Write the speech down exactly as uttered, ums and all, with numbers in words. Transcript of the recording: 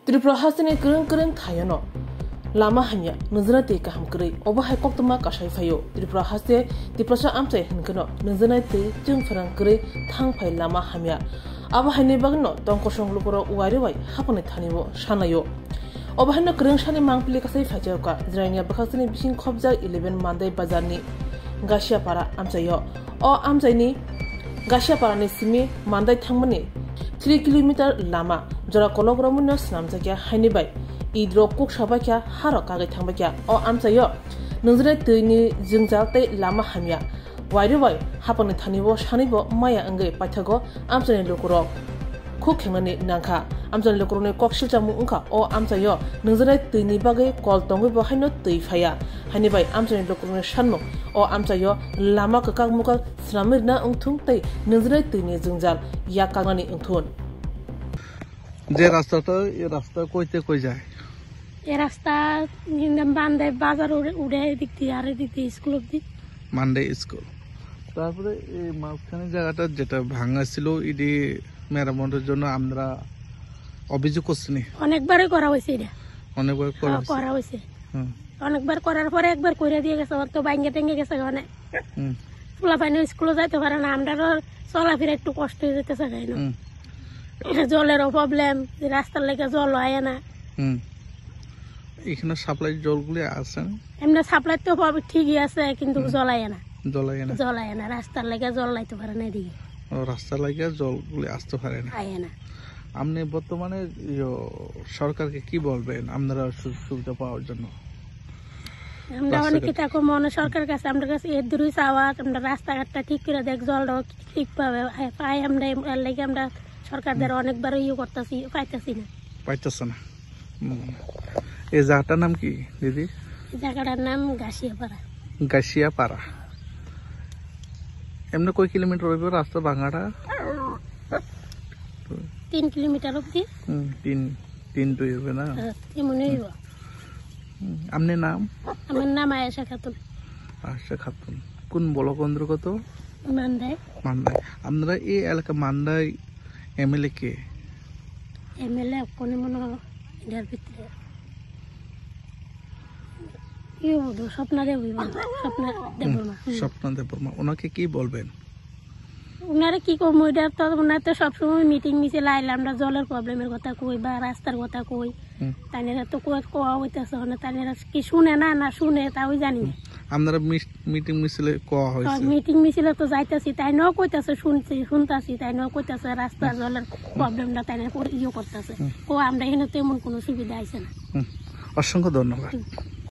Tripura hasteni kwrwng kwrwng thaiono lama hamya, nwngjwnai twi kaham kwrwi. Obo hai koktwma kasai phaio. Tripura haste Tiprasa amchai hwnkheno nwngjwnai twi chwng pherang kwrwi thang phai lama hamya. Abo haini bagwino tongkosong lukurok uairwi bai hapangni thani-o sanaio. Obo haino kwrwng sani mangpili kasai phaijakha. Jirania bwkhaksani bising khopjak eleven Mandai bazarni Gasiapara amchaio. O amchaini Gasiaparani simi Mandai thangmani three kilometer lama jora kolok romwino swnamjakya haini bai idrok kuksa baikha, harok kagwi thangbaikha. O amchaio nwngjwnai twini jwngjal tei lama hamya. Wairwi bai hapangni thani-o sanwibo maya wngwi paithago amchaini lukurok khuk khengnani nangkha. Amchaini lukurokni kok silchakmung wngkha o amchaio nwngjwnai twini bagwi kol tongwibo haino twi phaiya. Haini bai amchaini lukurokni sanmung o amchaio lama kwkak mukak swnamwi rwna wngthung tei nwngjwnai twini jwngjal yak kaknani wngthun. যে রাস্তাটা, এই রাস্তা কইতে কই যায়? এ রাস্তা কিন্তু বান্দে বাজার উঠে, উঠে এদিক দিয়ে আর এদিক দিয়ে স্কুল অব্দি। Monday school. তারপরে এই মাঝখানে জায়গাটা যেটা ভাঙা ছিল, এটি মেরামতের জন্য আমরা অভিযোগ করছি নি? অনেকবারই করা হয়েছে এটা। অনেকবার করা হ্যাঁ, হয়েছে? করা হয়েছে। হুম। অনেকবার করার পরে একবার করে দিয়ে গেছে, ওর তো ভাঙ্গে টেঙ্গে গেছে অনেক। হুম। পোলাপাইন স্কুলে যাইতে পারে না, আমরারও চলাফেরা একটু কষ্ট হয়ে যেতেছে, তাই না? হুম। জলেরও প্রবলেম, রাস্তার লেগে জল হয় না। হুম। এখানে সাপ্লাই জলগুলি আছে না? এমনি সাপ্লাই তো পাবে, ঠিকই আছে, কিন্তু হুম। জল আয় না। জল আয় না? জল আয় না, রাস্তার লেগে জল লাইতে পারে না এদিকে। ও, রাস্তার লেগে জলগুলি আসতে পারে না। আয় না। আপনি বর্তমানে, ইয়ো, সরকারকে কি বলবেন আপনারা সুযোগ সুবিধা পাওয়ার জন্য? আমরা রাস্তাঘাট। অনেকে থাকো মনে সরকার কাছে, আমরা কাছে এর দূরই চাওয়া, আমরা রাস্তাঘাটটা ঠিক করে দেখ, জলটাও ঠিকভাবে পাই। আমরা এর লাগি আমরা সরকারদের হুম। অনেকবার ইয়ে করতেছি, পাইতেছি না। পাইতেছে না। হুম। এই জায়গাটার নাম কি, দিদি? জায়গাটার নাম গাছিয়াপাড়া। গাছিয়াপাড়া। এমনি কয় কিলোমিটার হইব রাস্তা ভাঙাটা? তিন কিলোমিটার অবধি। হুম, তিন, তিন দুই হবে না? হ্যাঁ, এমনই হইব। হুম, আপনার নাম? আমার নাম আয়েশা খাতুন। আয়েশা খাতুন। কোন ব্লক অন্তর্গত? মান্দাই। মান্দাই। আপনারা এই এলাকা মান্দাই এমএলএ কে? এমএলএ কোন মনে হয় এটার ভিতরে? কি বলবো? স্বপ্না দেবী বলবো। স্বপ্না হুম, দেববর্মা। হুম। স্বপ্না দেববর্মা। ওনাকে কি বলবেন? ওনারা কি করবো? এটা তো ওনার তো সবসময় মিটিং মিছিল আইলে আমরা জলের প্রবলেমের কথা কই বা রাস্তার কথা কই। হুম। তাইনারা তো কই কোয়া হইতেছে না, তাইনারা কি শুনে না, না শুনে তাও জানি না। হুম। আপনারা মিস-, মিটিং মিছিলে কোয়া হয়েছে? হ্যাঁ, মিটিং মিছিলে তো যাইতাছি, তাইনাও কইতাছে শুনছি, শুনতাছি, তাইনাও কইতাছে রাস্তা হুম। জলের প্রবলেমটা তাইনারা করে ইয়ে করতেছে। হুম। কো আমরা এখানে তেমন কোনো সুবিধা আইছে না। হুম। অসংখ্য ধন্যবাদ। হুম।